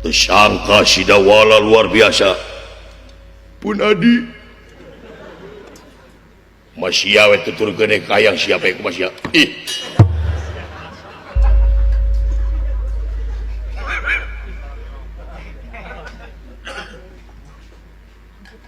Tersangka Sidawala luar biasa. Pun adi. Masih awe tuturkeun ka hayang siapa ku masih. Ih.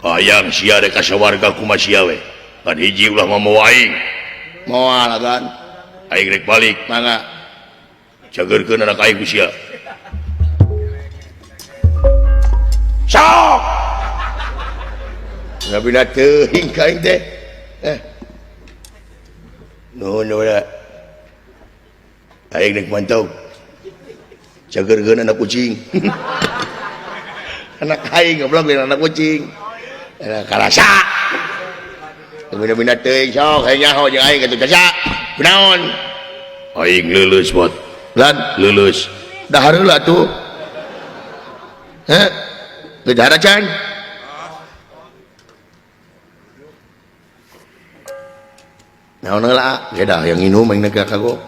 Hayang sia rek ka sawarga ku masih awe. Kan hiji ulah mamawa aing. Moal kan. Aing rek balik. Mangga. Jageurkeun anak aing ku sia. Sok. Ngabina teuing ka aing teh. Nuhun ulah. Aing rek mantau. Jageurkeun anak kucing. Anak aing goblok lain anak kucing. Anak karasa. Bina-bina teuing sok hayang nyaho jeung aing kitu jasa. Kunaon? Aing leuleus buat. Lan leuleus. Dahar heula tuh. Heh. Geus dahar acan. Naon heula? Ge dah yang nginum aing ka kagok.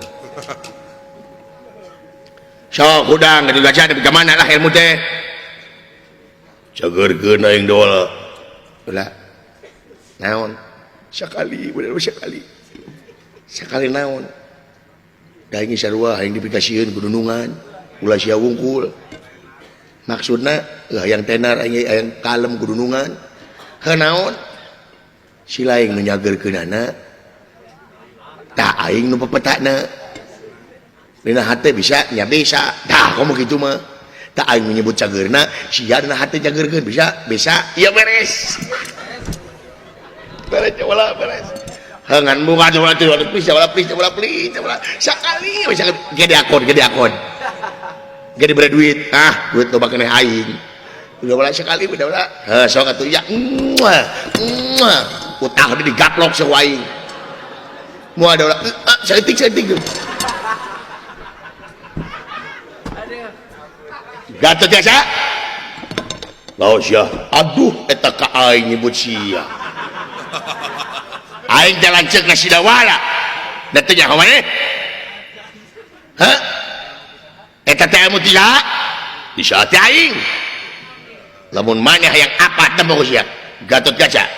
Sok hudang kitu jasa nepi ka mana lah ilmu teh. Jageurkeun aing dola. Heula. Naon? Sakali, bener sakali. Sakali naon? Da aing sarua aing dipikasieun ku dunungan, ulah sia wungkul. Maksudna hayang tenar aing hayang kalem ku dunungan. Heuh naon? Si lain nu nyageurkeunana. Tah aing nu pepetakna. Dina hate bisa, nya bisa. Tah komo kitu mah. Tah aing menyebut cageurna, sia dina hate cageurkeun bisa, bisa. Ieu beres. Beres wala beres. Hengan buka coba tuh, please, coba please, coba please, coba sakali bisa gede akon, gede akon. Gede bere duit. Ah, duit loba keneh aing. Udah wala sekali, udah wala. Heh, sok atuh ya. Muah, muah. Utang di digaplok sok aing. Moal da wala. Saeutik saeutik. Gatot jasa. Laos sia. Aduh, eta ka aing nyebut sia. Aing jalan ceuk ka Sidawala. Da teu nyaho maneh. Hah? Eta teh ilmu ti saha? Di saha ti aing. Lamun maneh hayang apa temu ku sia? Gatot Kaca.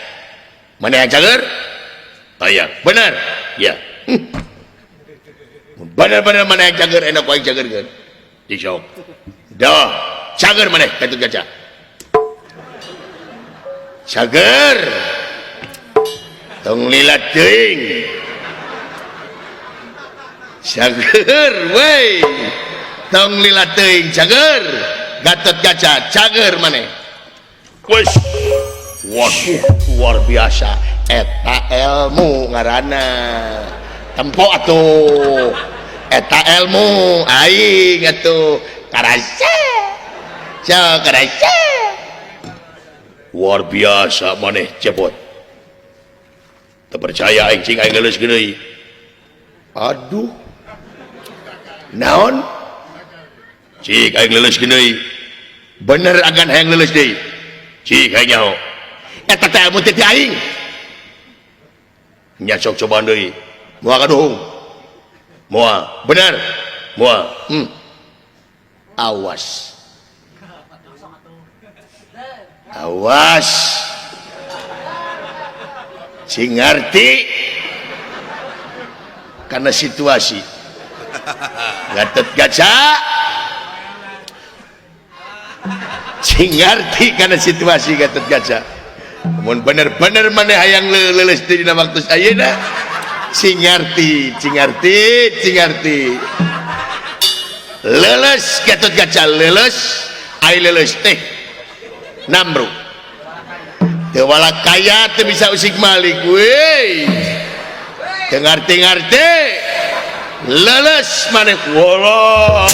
Maneh hayang cager? Hayang. Bener? Ya. Bener-bener maneh hayang cager enak ku aing cagerkeun. Di sok. Dah, cager maneh Gatot Kaca. Cager. Tong lila teuing. Cager we. Tong lila teuing cager. Gatot Kaca cager maneh. Wes. Waduh, luar biasa. Eta ilmu ngaranna. Tempo atuh. Eta ilmu aing atuh. Karasa. Sok karasa. Luar biasa maneh cepot. Teu percaya aing cing aing leuleus deui. Aduh. Naon? Cik aing leuleus deui. Bener agan hayang leuleus deui. Cik aing nyaho. Eta teh ilmu teh ti aing. Nya sok cobaan deui. Moal kaduhung. Moal. Bener. Moal. Awas. Awas. Sing ngarti karena situasi. Gatot Kaca. Sing ngarti karena situasi Gatot Kaca. Mun bener-bener maneh hayang leuleus dina waktu ayeuna. Sing ngarti, sing ngarti, sing ngarti. Leuleus Gatot Kaca leuleus, ai leuleus teh namru. Teu wala kaya teu bisa usik malik we. Teu ngarti-ngarti. Leuleus maneh wala.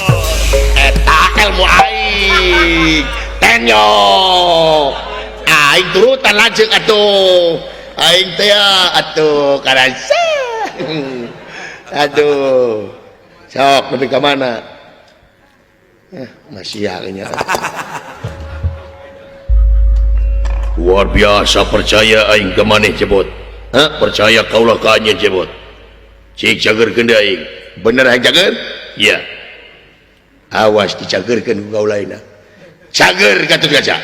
Eta ilmu aing. Tenyok. Aing turutan lanceuk atuh. Aing teh atuh karasa. Aduh. Sok nepi ka mana? Masih ya nya. Luar biasa percaya aing ka maneh jebot. Hah? Percaya kaulah ka anjeun jebot. Cik cagerkeun deui aing. Bener hayang cager? Ya. Awas dicagerkeun ku kaulaina. Cager Gatot Kaca.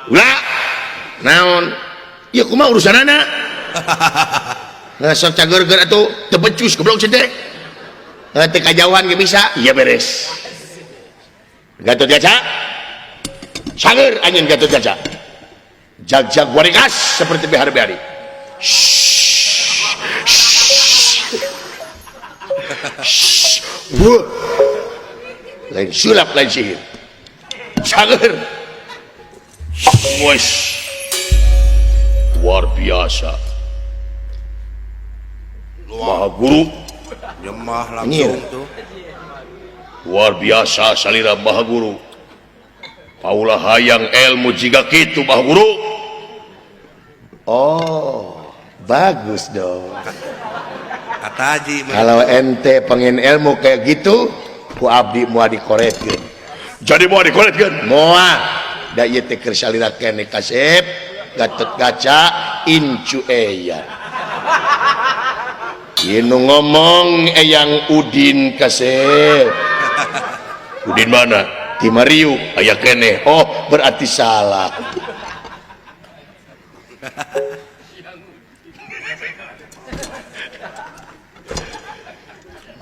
Ulah naon? Ya kumaha urusanana? Ngasok cager-ger atuh teu becus goblok sia teh. Teu kajauhan ge bisa. Iya beres. Gatot Kaca. Cager anjeun Gatot Kaca. Jag-jag warikas seperti behari-behari. Lain sulap lain sihir. Cager. Wes. Luar biasa. Maha guru nyemah langsung tuh. Luar biasa salira Maha Guru. Paula hayang ilmu jiga kitu Maha Guru. Oh, bagus dong. Kata Haji, kalau ente pengen ilmu kayak gitu, ku abdi moal dikoretkeun. Jadi moal dikoretkeun? Moal. Da ieu teh keur salira keneh kasep, Gatot Kaca incu eyang. Ieu nu ngomong Eyang Udin kasep. Udin mana? Di Mariuk aya keneh. Oh, berarti salah.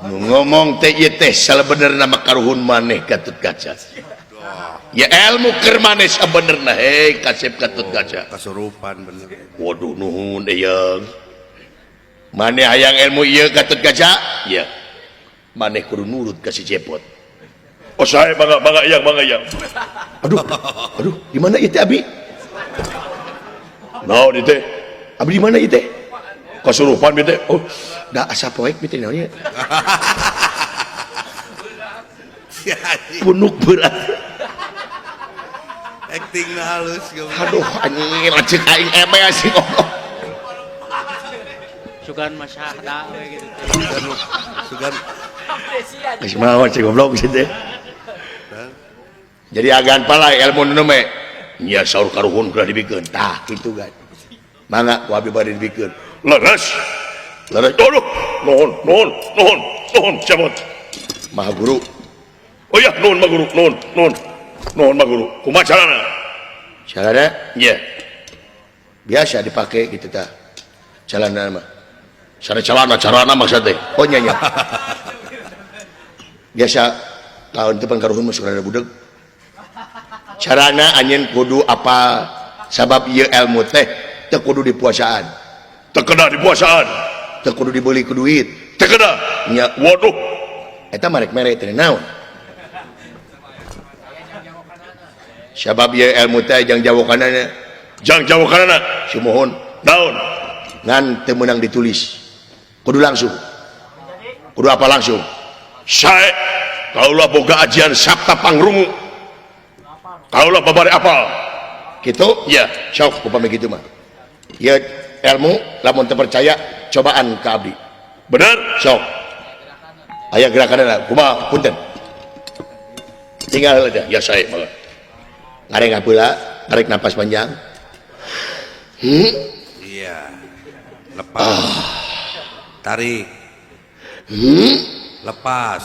Nu ngomong teh ieu teh sabenerna mah karuhun maneh Gatot Kaca. Ya ilmu keur maneh sabenerna hei kasep Gatot Kaca. Kasurupan bener. Waduh nuhun eyang. Maneh hayang ilmu ieu Gatot Kaca? Iya. Maneh kudu nurut ka si Cepot. Oh saya bangga bangga eyang bangga eyang. Aduh, aduh, di mana ieu teh abi? Naon ieu teh? Abi di mana ieu teh? Kasurupan ieu teh. Oh, da asa poek ieu teh naon ieu? Punuk berat. Acting halus. Aduh anjing lanceuk aing eme asing ngomong. Sugan masyahda we gitu. Sugan. Geus maot si goblok si teh. Jadi agan palai ilmu nu me. Nya saur karuhun kudu dibikeun. Tah kitu gan. Mangga ku abdi bade dibikeun. Leres. Leres. Aduh, nuhun, nuhun, nuhun, nuhun, cabot. Maha Guru. Oh iya, nuhun Maha Guru, nuhun, nuhun. Nuhun Maha Guru. Kumaha carana? Carana? Iya. Biasa dipake gitu tah. Celana mah. Cara celana, carana maksud teh. Oh nya nya. Biasa tahun depan karuhun mah suka ada budeg. Carana anjeun kudu apa sabab ieu ilmu teh teu kudu dipuasaan. Teu kena dipuasaan. Teu kudu dibeli ku duit. Teu kena. Nya. Waduh. Eta mah rek mere teh naon? Sabab ieu ilmu teh jang jawokanana. Jang jawokanana. Sumuhun. Naon? Ngan teu meunang ditulis. Kudu langsung. Kudu apa langsung? Sae kaulah boga ajian sabta pangrungu. Kaulah babari apal. Kitu? Ya, sok upami kitu mah. Ieu ilmu lamun teu percaya cobaan ka abdi. Bener? Sok. Aya gerakanna kumaha punten. Tinggal aja. Ya sae mah. Ngareng heula, tarik napas panjang. Iya. Lepas. Tarik. Lepas.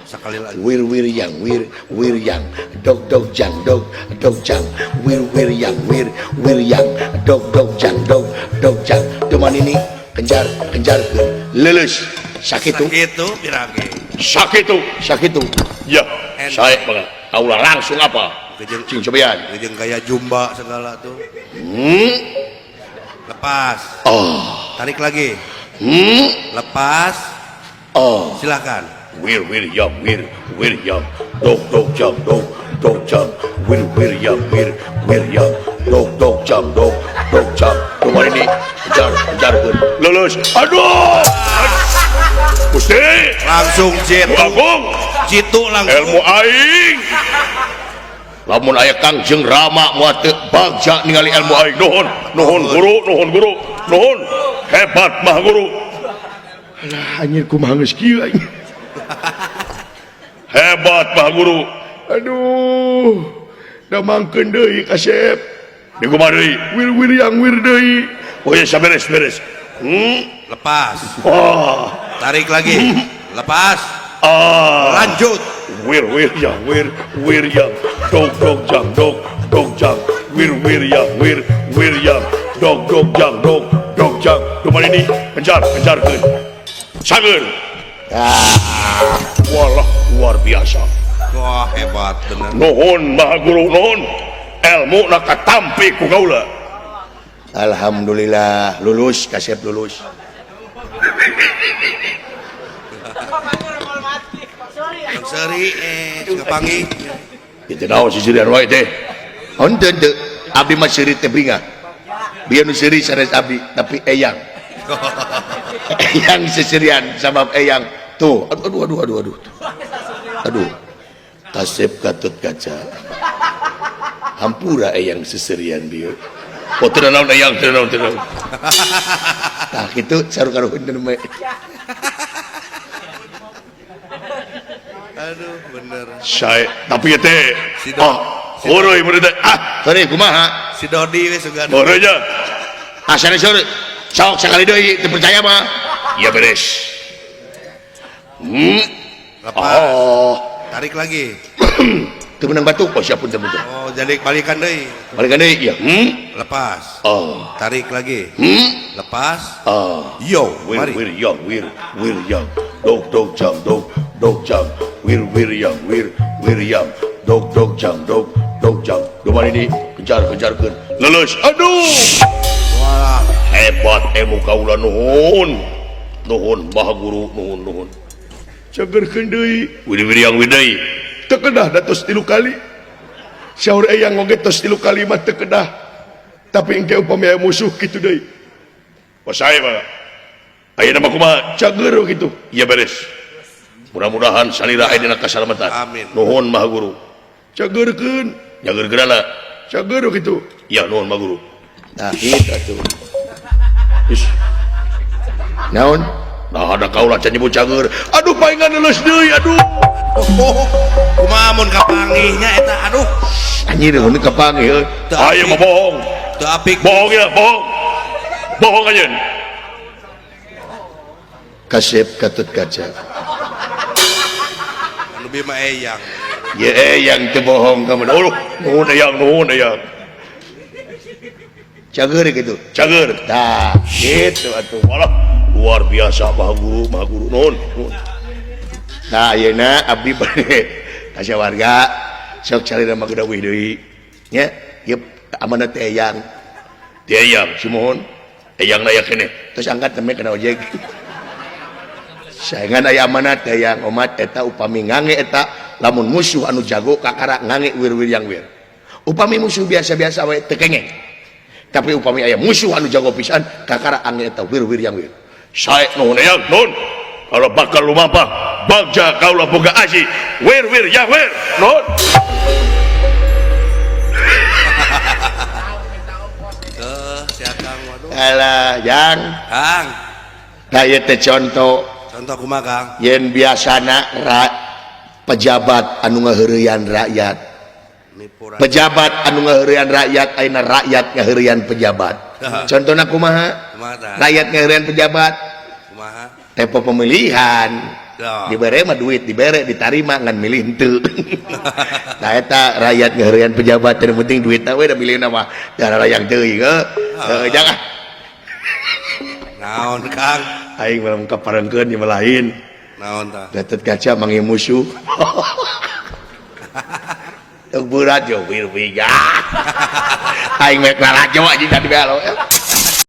Sekali lagi. Wir wir yang wir wir yang dog dog jang dog dog jang wir wir yang wir wir yang dog dog jang dog dog jang. Cuman ini kejar kejar ke lulus sakitu. Sakitu pirage. Sakitu sakitu. Ya, saya banget. Kaulah langsung apa? Cing cobian. Kejeng kayak jumba segala tuh. Lepas. Oh. Tarik lagi. Lepas. Oh. Silakan. Wir wir yang wir wir yang dog dog jang dog dog jang wir wir yang wir wir yang dog dog jang dog dog jang. Cuman ini kejar kejar lulus. Aduh. Gusti langsung jitu. Agung. Jitu langsung. Ilmu aing. Lamun aya Kangjeng Rama moal teu bagja ningali ilmu aing. Nuhun, nuhun guru, nuhun guru, nuhun. Hebat mah guru. Alah anjir kumaha geus kieu aing. Hebat mah guru. Aduh, da mangkeun deui kasep. Di kumaha deui? Wir wir yang wir deui. Oh ya saberes beres. Lepas. Wah. Tarik lagi. Lepas. Ah. Lanjut. Wir wir yang wir wir yang dog dog jang dog dog jang wir wir yang wir wir yang dog dog jang dog dog jang. Rumah ini kejar kejarkeun. Cager. Ah. Walah luar biasa. Wah, hebat bener. Nuhun Maha Guru nuhun. Ilmu na katampi ku kaula. Alhamdulillah lulus kasep lulus. Seri kapanggih. Itu naon sisirian wae teh. Henteu teu abdi mah seuri teh bingah. Bieu nu seuri sanes abdi tapi eyang. Eyang seserian sabab eyang tuh aduh aduh aduh aduh. Aduh. Kasep Gatot Kaca. Hampura eyang seserian dieu. Oh teu naon eyang teu naon teu naon. Tah kitu saru-karuhun teu mah. Aduh bener. Sae tapi teh ah heureui mun teh ah heureui kumaha? Si Dodi we sugan. Heureui nya. Ah sanes heureui. Sok sakali deui teu percaya mah. Ya beres. Lepas. Oh. Tarik lagi. Teu meunang batuk. Oh siapun teu meunang. Oh jadi balikan deui. Balikan deui ya. Lepas. Oh. Tarik lagi. Lepas. Oh. Yo, wir mari. Wir yang wir wir yang dog dog jang dog dog jang wir wir yang wir wir yang dog dog jang dog dog jang. Domba ini kejar kejarkeun. Lulus. Aduh. Wah, hebat ilmu kaula nuhun. Nuhun Maha Guru nuhun nuhun. Cagerkeun deui. Wir wir yang wir deui. Teu kedah da tos 3 kali. Saur eyang oge tos 3 kali mah teu kedah. Tapi engke upami aya musuh kitu deui. Wah sae mah. Ayeuna mah kumaha? Cager kitu. Iya beres. Mudah-mudahan salira aya dina kasalamatan. Amin. Nuhun Maha Guru. Cagerkeun. Cagerkeunana. Cager kitu. Iya nuhun Maha Guru. Nah kitu atuh. Is. Naon? Nah ada kaula can nyebut cager. Aduh paingan leuleus deui aduh. Oh, kumaha mun kapanggihnya eta aduh. Anjir mun kapanggih. Ayo mah bohong. Teu apik. Bohong ya, bohong. Bohong anjeun. Kasep Gatot Kaca. Anu bieu mah eyang. Ye eyang teu bohong kamu. Oh, nuhun eyang, nuhun eyang. Cager kitu. Cager. Tah, kitu atuh. Walah, luar biasa Maha Guru, Maha Guru nuhun. Nah, ayeuna abdi bade kasih warga sok cari nama gedawih deui. Nya, ieu amanat teh eyang. Teh eyang, sumuhun. Eyang na yakin nih. Terus angkat teme kana ojek. Saengan aya amanat teh eyang omat eta upami ngange eta lamun musuh anu jago kakara ngange wir-wir yang wir. Upami musuh biasa-biasa we teu kengeng. Tapi upami aya musuh anu jago pisan kakara ange eta wir-wir yang wir. Sae nuhun eyang, nuhun. Kalau bakal lumampah bagja kaulah boga asi wir wir yang wir nuhun. Si Akang waduh. Alah, jang. Kang. Nah, ieu teh contoh. Contoh kumaha, Kang? Yen biasana pejabat anu ngaheureyan rakyat. Pejabat anu ngaheureyan rakyat ayeuna rakyat ngaheureyan pejabat. Contohna kumaha? Rakyat ngaheureyan pejabat. Kumaha? Tempo pemilihan. Dibere mah duit, dibere ditarima ngan milih henteu. Nah eta rakyat ngaheureyan pejabat teu penting duitna we da milihna mah darah yang teuing heuh. Jangan. Naon Kang? Aing mah kaparengkeun ieu mah lain. Naon tah? Gatot Kaca manggih musuh. Teu berat yo wir-wir. Aing mah lalajo anjing tadi belo.